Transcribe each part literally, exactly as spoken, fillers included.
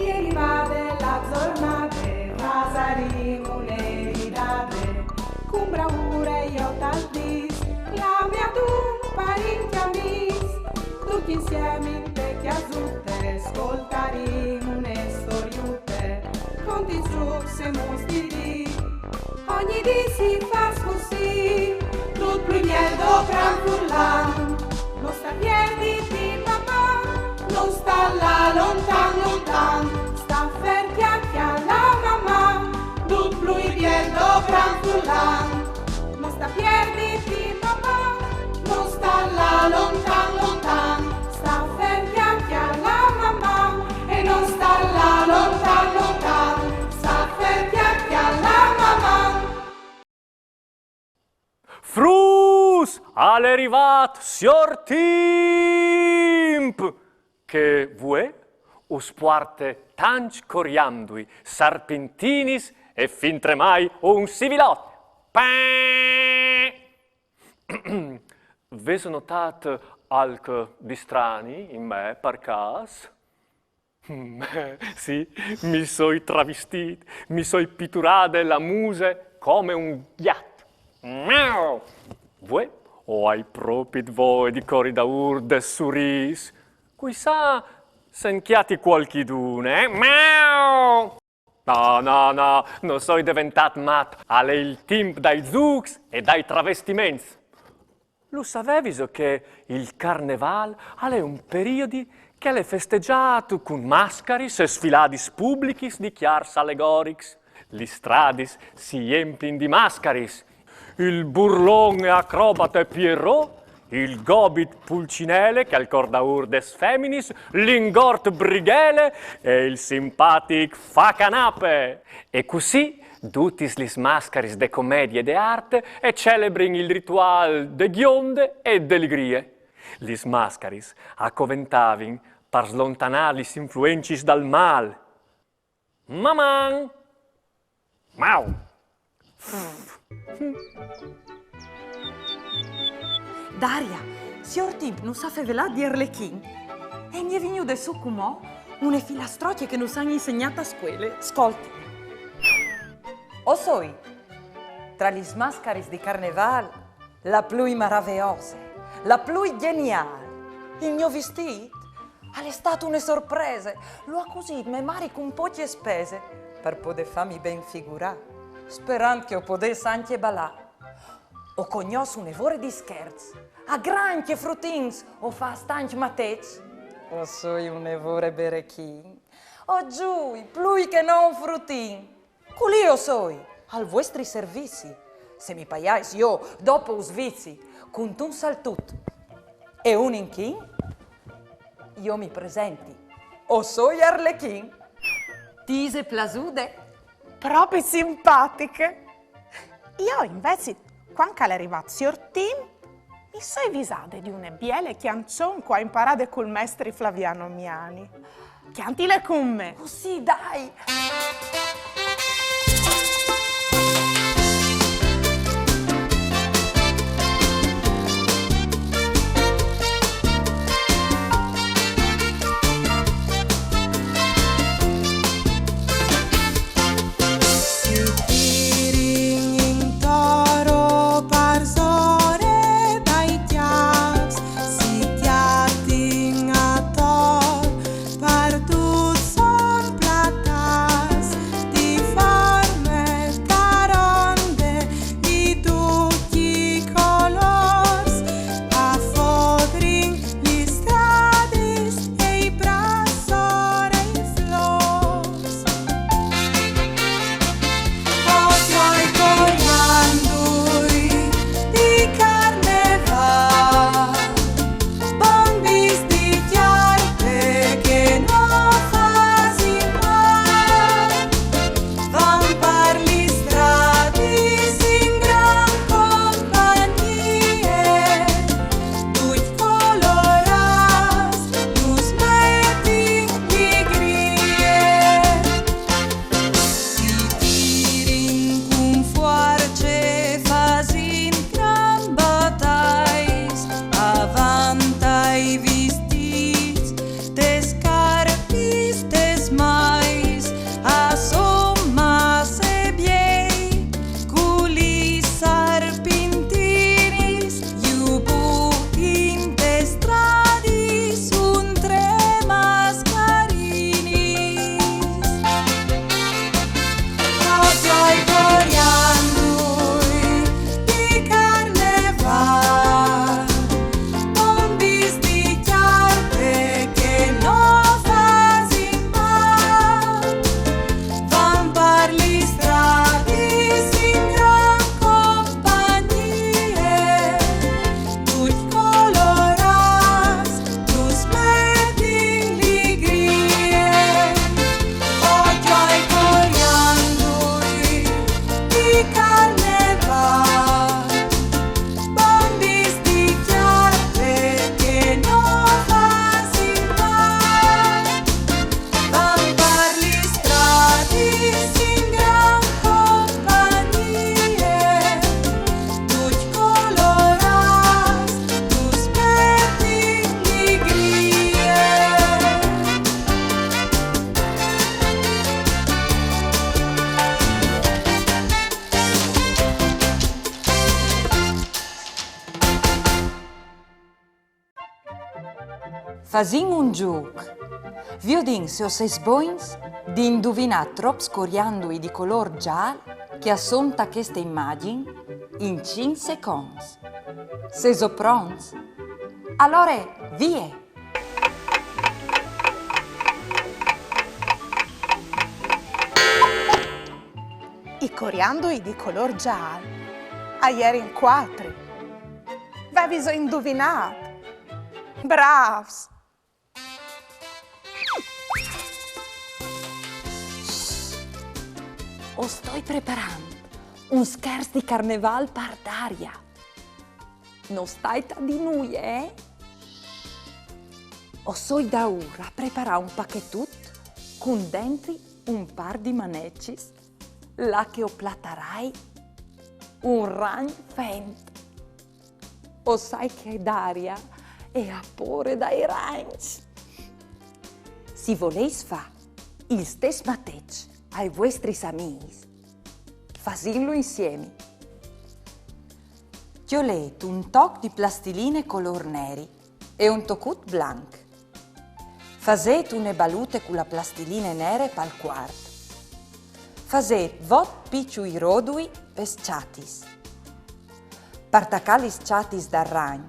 È rivade la zornade, fasarìn une ridade, cun braure jo tal dis, clame a dun parint e amis, ducj insiemi inte cjasute, scoltarìn une storiute, cont lis zucs e mus di dì. Ogni dì si fâs cussì, dut plui biel dopran furlan. No sta pierditi, Maman, no sta lâ lontan, lontan. Sta fer, cjale, cjale Maman, dut plui biel dopran furlan. No sta pierditi, Maman, no sta lâ lontan, lontan. Sta fer, cjale, cjale Maman, e no sta lâ lontan, lontan. Sta fer, cjale, cjale Maman. Fruts, al è rivât siôr Timp, che vuê us puarte tancj coriandui, sarpintinis e fintremai un sivilot. Pè! Vêso notât alc di strani in me, par câs? Sì, mi soi travistît, mi soi piturade la muse come un gjat. Miau! Vuê o ai propit voie di cori daûr des surîs. Cui sa se 'nt cjati cualchidune, eh? Miau! No, no, no, no soi deventât mat, al è il timp dai zûcs e dai travestiments. Lu saveviso che il Carnevâl al è un periodi che al è festegjât cun mascaris e sfiladis publichis di cjars alegorics? Lis stradis si jemplin di mascaris. Il burlon e acrobate Pierrot, il gobit Pulcinele, che al cor daûr des feminis, l'ingort Brighele e il simpatic Facanape. E cussì dutis lis mascaris de comedie e de arte e celebrin il rituâl de gjonde e de ligrie. Lis mascaris a coventavin par slontanâ lis influencis dal mâl. Maman! Mau! Daria, siôr Timp nus à fevelât di Arlechin. E mi è vignude sù cumò une filastrocje che nus àn insegnât a scuele. Scolte. O soi, tra lis mascaris di Carnevâl, la plui maraveose, la plui gjeniâl. Il gno vistît al è stât une sorprese, lu à cusît mê mari cun pocje spese, par podê fâmi ben figurâ, sperant che o podès ancje balâ. O cognòs une vore di scherçs, a grancj e frutins o fâs tancj mateçs. O soi une vore berechin, o zui plui che no un frutin. Culì o soi, al vuestri servizi. Se mi paiais jo, dopo us vizi, cuntun saltut e un inchin, jo mi presenti. O soi Arlechin. Ti ise plasude? Propit simpatiche. Jo invezit, cuant che al è rivât siôr Timp, mi soi visade di une biele cjançon che o ai imparade cul mestri Flaviano Miani. Cjantile cun me. Oh sì, dai! Fasìn un zûc. Viodìn se o sês bogns di induvinâ trops coriandui di colôr zâl che a son ta cheste imagjin in cinc seconts. Sêso pronts? Alore, vie! I coriandui di colôr zâl a jerin cuatri. Vêviso induvinât? Brâfs! O stoi preparant un scherç di carnevâl par Daria. No stait a dî nuie, eh? O soi daûr a preparâ un pachetut cun dentri un pâr di manecis, là che o platarai un ragn fent. O sai che Daria e à pôre dai ragns. Se o volês fâ il stes mateç ai vuestris amîs, fasìnlu insiemi. Cjolêt un toc di plastiline colôr neri e un tocut blanc. Fasêt une balute cu la plastiline nere pal cuarp. Fasêt vot piçui rodui pes çatis. Par tacâ lis çatis dal ragn,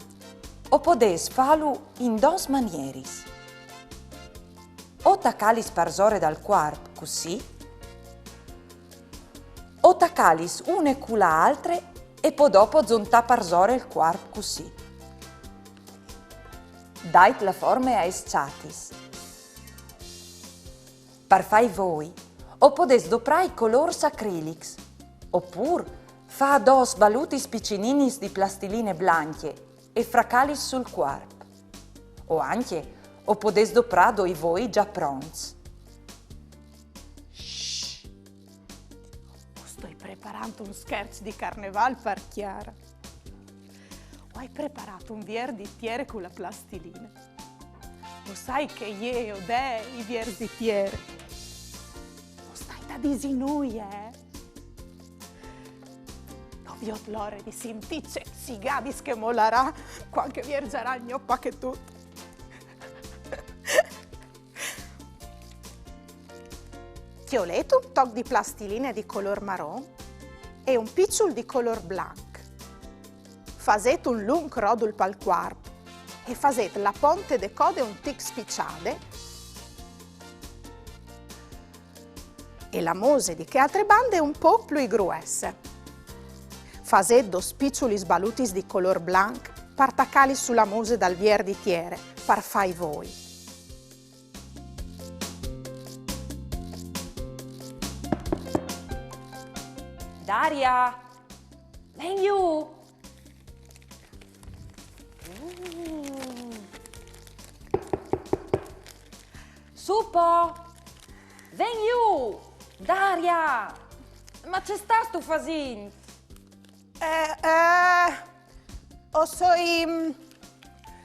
o podês fâlu in dôs manieris. O tacâlis parsore dal cuarp, cussì, o tacâlis une cu la altre e po dopo zontâ parsore il cuarp, cussì. Dait la forme aes çatis. Par fâi voi, o podês doprâ i colôrs acrilics, opûr fâ dôs balutis piçininis di plastiline blancje e fracâlis sul cuarp. O ancje o podês doprâ doi voi za pronts. Shh! O stoi preparant un scherç di carnevâl par Chiara. O ai preparât un vier di tiere cu la plastiline. O sai che jê e odee i viers di tiere. No stait a dîsi nuie, eh? No viôt la ore di sintî ce sigadis che molarà cuant che vierzarà il gno pachetut. Cjolêt un toc di plastiline di colôr maron e un piçul di colôr blanc. Fasêt un lunc rodul pal cuarp e fasêt la ponte de code un tic spiçade e la muse di chê altre bande un pôc plui gruesse. Fasêt dôs piçulis balutis di colôr blanc par tacâlis su la muse dal vier di tiere, par fâi voi. Daria, ven jù! Mm. Su po! Ven jù! Daria! Ma ce stâstu fasint? Eh, eh, o soi, mm,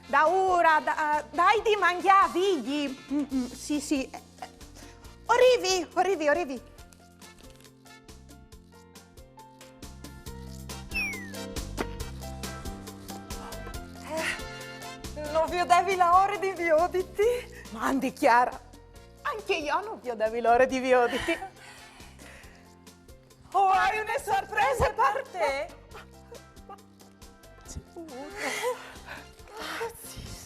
daûr a, da, dâi di mangjâ a Vigji. Mm, mm, sì, sì. Eh, eh. O rivi, o rivi, o rivi. Eh, no viodevi la ore di vioditi. Mandi, Chiara. Ancje jo no viodevi la ore di vioditi. O ai une sorprese par te. Graciis.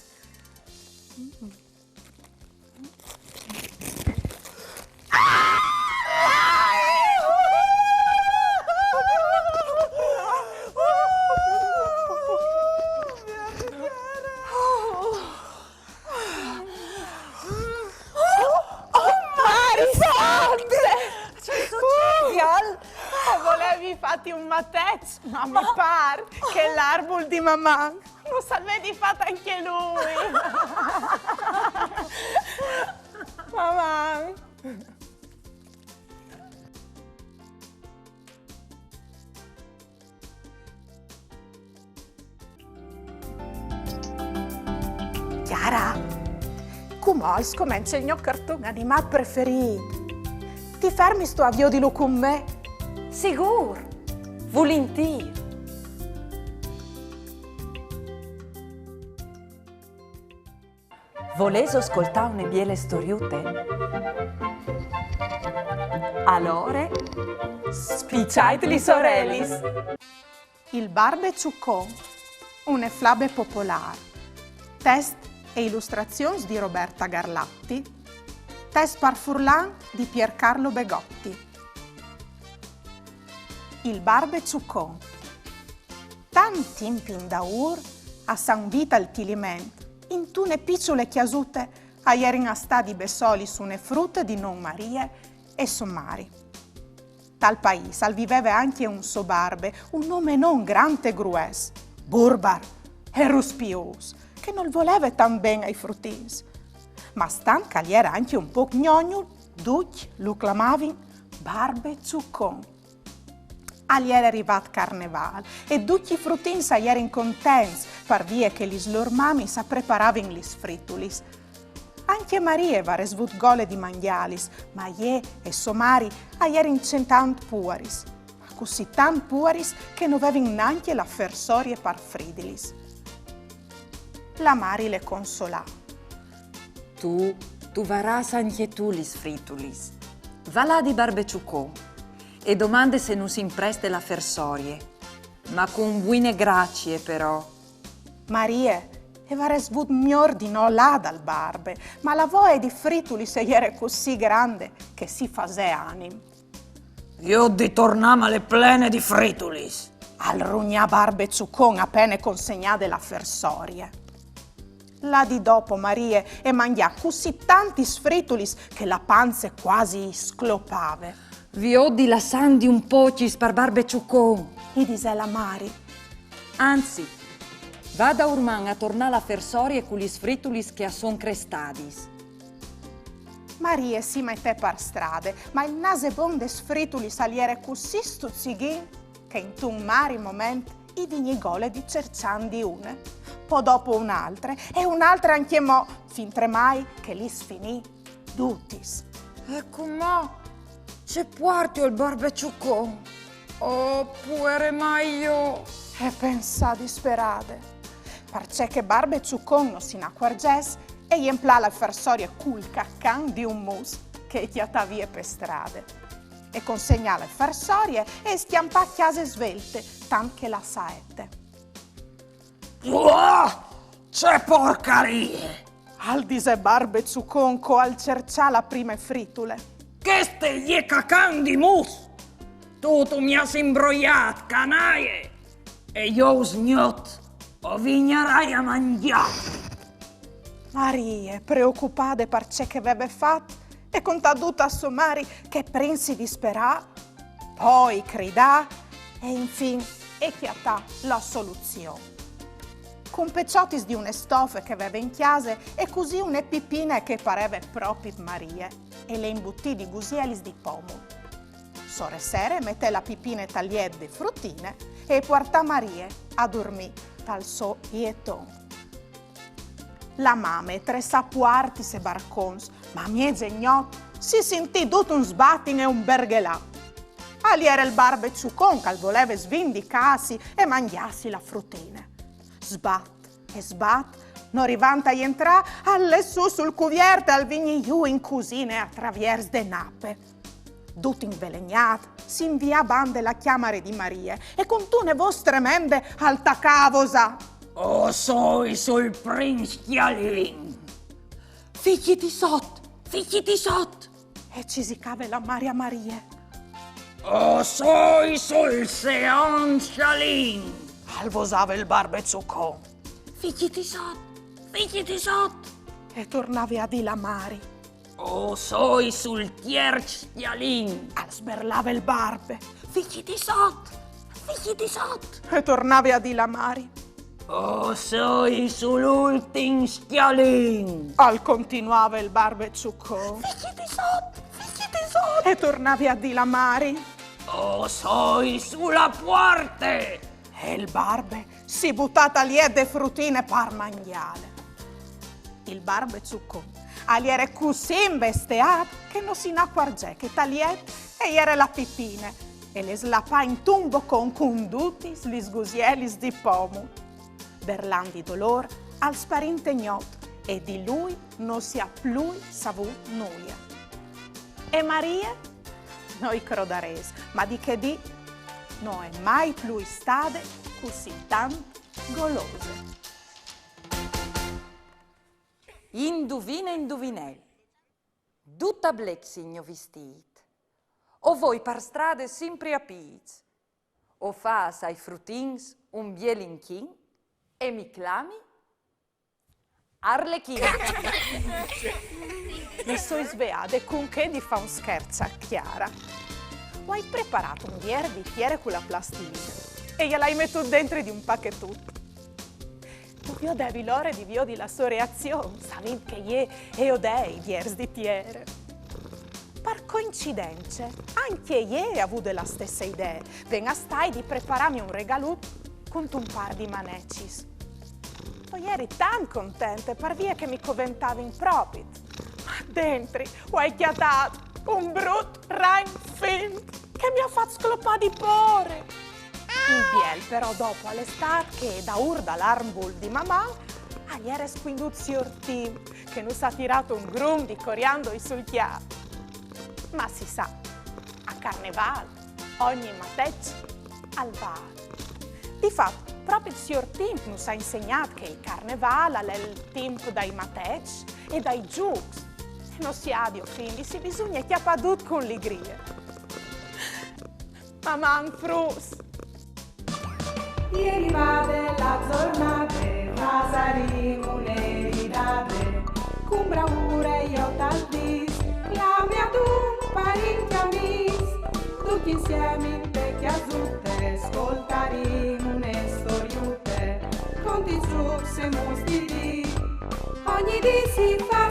Oh, Marie Sante! Ce sucedial? O volevi fâti un mateç, ma mi pâr che l'arbul di Maman nus al vedi fat ancje lui. Maman! Chiara, cumò al scomence il gno carton animât preferît. Ti fermistu a viodilu cun me? Sigûr! Vulintîr! Volêso scoltâ une biele storiute? Alore, spiçait lis orelis! Il barbe çucon, une flabe popolâr. Test e ilustrazions di Roberta Garlatti. Test par furlan di Piercarlo Begotti. Il barbe çucon. Tant timp indaûr, a San Vît al Tiliment, intune piçule cjasute, a jerin a stâ di bessolis une frute di non Marie e sô mari. Tal paîs al viveve ancje un so barbe, un omenon grant e grues, burbar e ruspiôs, che nol voleve tant ben ai frutins. Ma stant che al jere ancje un pôc gnognul, ducj lu clamavin barbe çucon. Al jere rivât Carnevâl e ducj i frutins a jerin contents, par vie che lis lôr mamis a preparavin lis fritulis. Ancje Marie e varès vût gole di mangjâlis, ma jê e sô mari a jerin cetant puaris. Ma cussì tant puaris che no vevin nancje la fersorie par fridilis. La mari le consolà. Tu, tu varâs ancje tu lis fritulis. Va là di barbe çucon e domande se nus impreste la fersorie. Ma cun buine gracie, però. Marie e varès vût miôr di no lâ dal barbe, ma la voie di fritulis e jere cussì grande che si fasè anim. Viôt di tornâmale plene di fritulis! Al rugnà barbe çucon a pene consegnade la fersorie. La dì dopo Marie e mangjà cussì tantis fritulis che la panze cuasi i sclopave. Viôt di lassândi un pocjis par barbe çucon, i disè la mari. Anzit, va daurman a tornâ la fersorie cu lis fritulis che a son crestadis. Marie si metè par strade, ma il nasebon des fritulis al jere cussì stuzzighin che intun mari moment i vignì gole di cerçândi une. Po dopo une altre, e une altre ancjemò, fintremai che lis finì dutis. E cumò ce puartio al barbe çucon? Oh, puere mai jo! E pensà disperade. Parcè che barbe çucon no si inacuarzès, e jemplà la fersorie cul cacan di un mus che e cjatà vie pe strade. E consegnà la fersorie e e scjampà a cjase svelte, tant che la saete. Uah! Ce porcarie! Al disè barbe çucon co al cerçà la prime fritule. Cheste e je cacan di mus! Tu, tu mi âs imbroiât, canaie! E jo usgnot o vignarai a mangjâ! Marie, preocupade par ce che e veve fat, e contà dut a sô mari che prin si disperà, po i cridà e infin e cjatà la soluzion. Cun peçotis di une stofe che e veve in cjase e cusì une pipine che e pareve propit Marie e le imbutì di gusielis di pomul. Sore sere e metè la pipine tal jet de frutine e e puartà Marie a durmî tal so jeton. La mame e tressà puartis e barcons, ma a mieze gnot si sintì dut un sbatin e un berghelâ. Al jere il barbe çucon che al voleve svindicâsi e mangjâsi la frutine. Sbat e sbat, no rivant a jentrâ, al lè sù sul cuviert e al vignì jù in cusine a traviers de nape. Dut invelegnât, si invià bande la cjamare di Marie e cuntune vôs tremende al tacà a vosâ. O soi sul prin scjalin! Fichiti sot, fichiti sot! E cisicave la mari a Marie. O soi sul seont scjalin! Al vosave il barbe çucon. Fichiti sot, fichiti sot! E tornave a dî la mari. O soi sul tierç scjalin! Al sberlave il barbe. Fichiti sot! Fichiti sot! E tornave a dî la mari. O soi sul ultin scjalin! Al continuave il barbe çucon. Fichiti sot! Fichiti sot! E tornave a dî la mari. O soi su la puarte! E il barbe si butà tal jet de frutine par mangjâle. Il barbe çucon al jere cussì imbesteât che no si inacuarzè che tal jet e jere la pipine e le slapà intun bocon cun dutis lis gusielis di pomul. Berlant di dolôr, al sparì inte gnot e di lui no si à plui savût nuie. E Marie? No i crodarês, ma di chê dì no è mai plui stade cussì tant golose. Induvine, induvinel. Dut a blecs il gno vistît. O voi par strade simpri a pîts. O fâs ai frutins un biel inchin e mi clami Arlechina. Mi soi sveade cun chê di fâ un scherç a Chiara. O ai preparât un viers di tiere cu la plastiline e jal ai metût dentri di un pachetut. No viodevi la ore di viodi la sô reazion, savint che jê e odee i viers di tiere. Par coincidence, ancje jê e à vude la stesse idee. Ven a stâi di preparâmi un regalut cuntun pâr di manecis. O jeri tant contente, par vie che mi coventavin propit. Ma dentri o ai cjatât un brut ragn fint che mi à fat sclopâ di pôre. Il biel però dopo al è stât che daûr dal armul di Maman al jere scuindût siôr Timp, che nus à tirât un grum di coriandoi sul cjâf. Ma si sa, a Carnevâl ogni mateç al vâl. Di fat, propit siôr Timp nus à insegnât che il Carnevâl al è il timp dai mateçs e dai zûcs. E no si à di ofindisi, bisugne cjapâ dut cun ligrie. Maman, fruts! E rivade la zornade, fasarìn une ridade, cun braure jo tal dîs, clame adun parint e amîs, ducj insiemi inte cjasute, scoltarìn une storiute, conti zûcs e muts di dì, ogni dì si fa